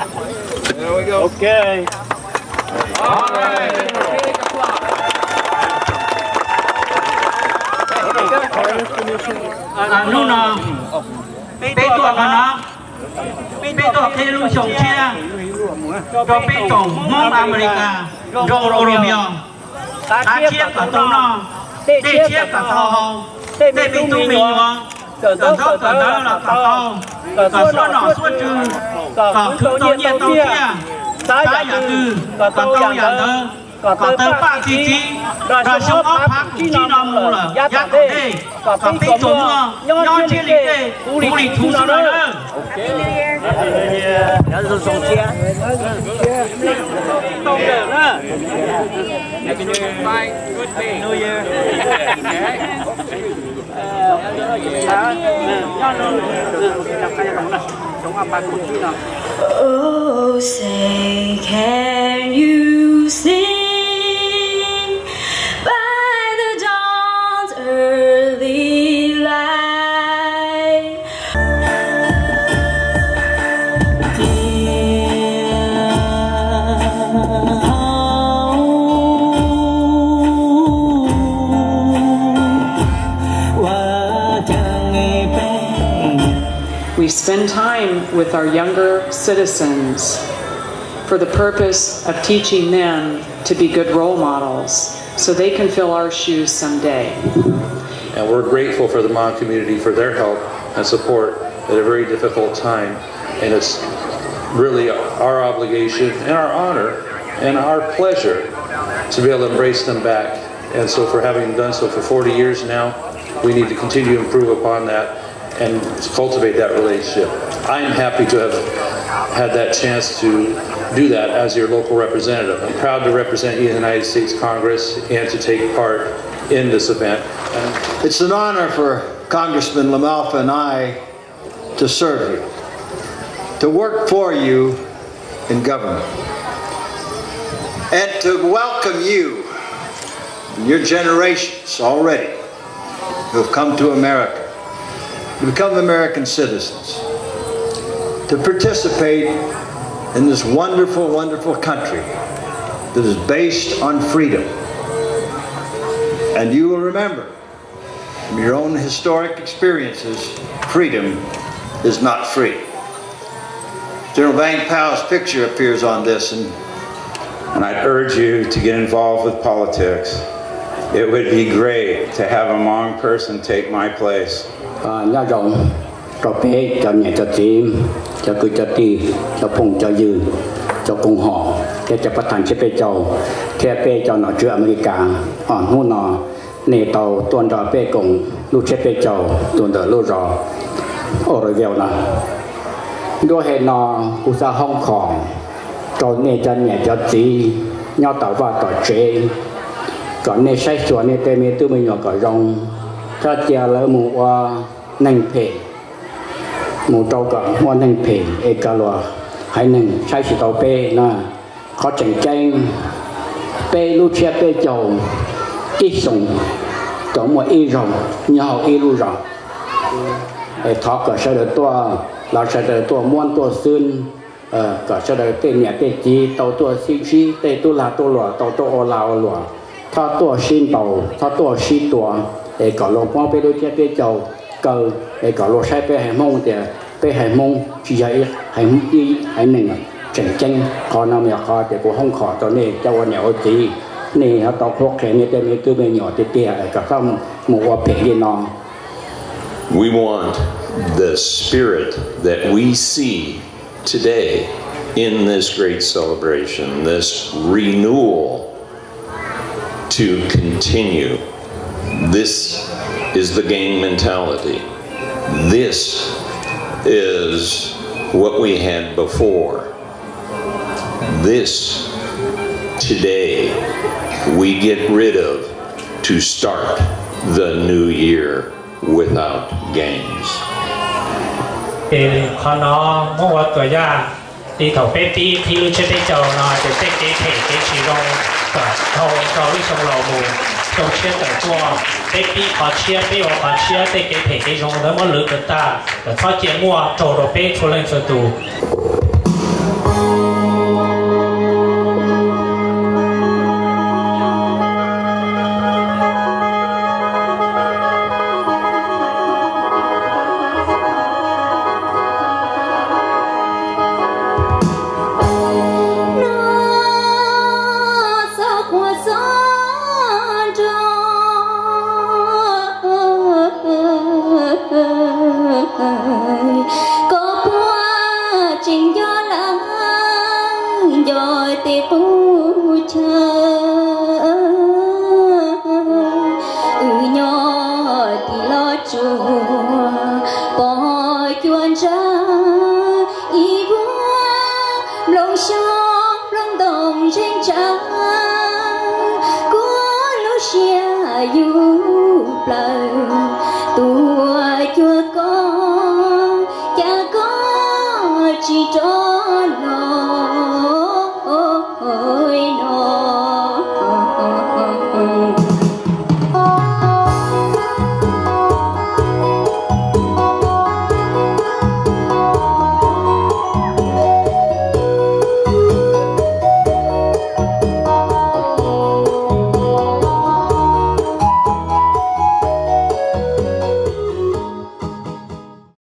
Ok. Hnub no peb tuaj qhov no, peb tuaj qhib lub xyoo tshiab rau peb tsoom Hmoob Amelikas nyob rau Oroville. Qab tshiab kom tau noj, dej tshiab kom tau haus, tej me tub me nyuam kom ntaub kom ntawv los kom tau, kom suab nom suab tswv, kom khwv tau nyiaj tau txiaj, xav yam twg kom tau yam ntawd, kom tawg paj txi txiv, nrog xyoo ob phav kaum tsib no mus lawm yav tom ntej, kom peb tsoom muaj nyob ntsiab li tej, puv li txhuv xwb no na. Oh, say, can you sing by the dawn's early light? We spend time with our younger citizens for the purpose of teaching them to be good role models so they can fill our shoes someday. And we're grateful for the Hmong community for their help and support at a very difficult time. And it's really our obligation and our honor and our pleasure to be able to embrace them back. And so, for having done so for forty years now, we need to continue to improve upon that and cultivate that relationship. I am happy to have had that chance to do that as your local representative. I'm proud to represent you in the United States Congress and to take part in this event. It's an honor for Congressman LaMalfa and I to serve you, to work for you in government, and to welcome you and your generations already who have come to America, to become American citizens, to participate in this wonderful, wonderful country that is based on freedom. And you will remember from your own historic experiences, freedom is not free. General Vang Pao's picture appears on this, and And I'd urge you to get involved with politics. It would be great to have a Hmong person take my place. Nyob zoo rau peb cov niam cov txiv, cov kwv cov tij, cov phooj cov ywg, cov koom haum thiab cov pab thas tsiab peb caug, thiab peb cov nom tswv Amelikas, hnub no nej tau tuaj nrog peb koom lub tsiab peb caug tuaj ntawm lub zos Oroville no. Nruab hem no kuv xav hoob khom rau nej cov niam cov txiv nyob tom vaj tom tsev, kom nej saib xyuas nej tej me tub me nyuam kom zoo, txhob cia lawv mus ua neeg phem, mus rau kom muaj neeg phem es kom luag haiv neeg saib tsis tau peb na. Qhov tseem ceeb, peb lub tsiab peb caug ib xyoos tau muaj ib zaug nyob hauv ib lub zos. Es thov kom sawv daws tuaj, los sawv daws tuaj muab tuaj xwb, kom sawv daws tej niam tej txiv tau tuaj sib ntsib, tej tub lag tub luam tau tuaj ua lag ua luam, txhob tuaj sib ntaus, txhob tuaj sib tua, es kom luag muab peb lub tsiab peb caug kaw, es kom luag saib peb haiv Hmoob tias peb haiv Hmoob tsis yog ib haiv neeg tseem ceeb. Qhov no yog qhov tias kuv hoob khom rau nej cov ua niam ua txiv, nej yuav tau qhuab qhia nej tej me tub me nyuam tiag tiag es kom txhob mus ua phem li no. We want the spirit that we see today in this great celebration, this renewal, to continue. This is the gang mentality. This is what we had before. This today we get rid of to start the new year without gangs. Ces qhov no muab ua tuam yaj li thaum peb pib qhib lub tsiab peb caug no ces tej kev phem kev tsis zoo kom dhau rau lub xyoo laus mus, xyoo tshiab tawm tuaj, peb pib qhov tshiab, peb ua qhov tshiab, tej kev phem kev zoo ntawd muab lwv kom tag, kom txhob cia muaj raug rau peb txhua leej txhua tus. Noj txoj khuam txoj nroj, koj puas tseem nco lawm, nco tej qub chaw? Wb nyob tim loj tsuas pom cua ntsawg ib vuag, nplooj xyoob nplooj ntoo ntseeg tsawv, kuv lub siab yuj plaws tuaj cuag koj, cas koj tsis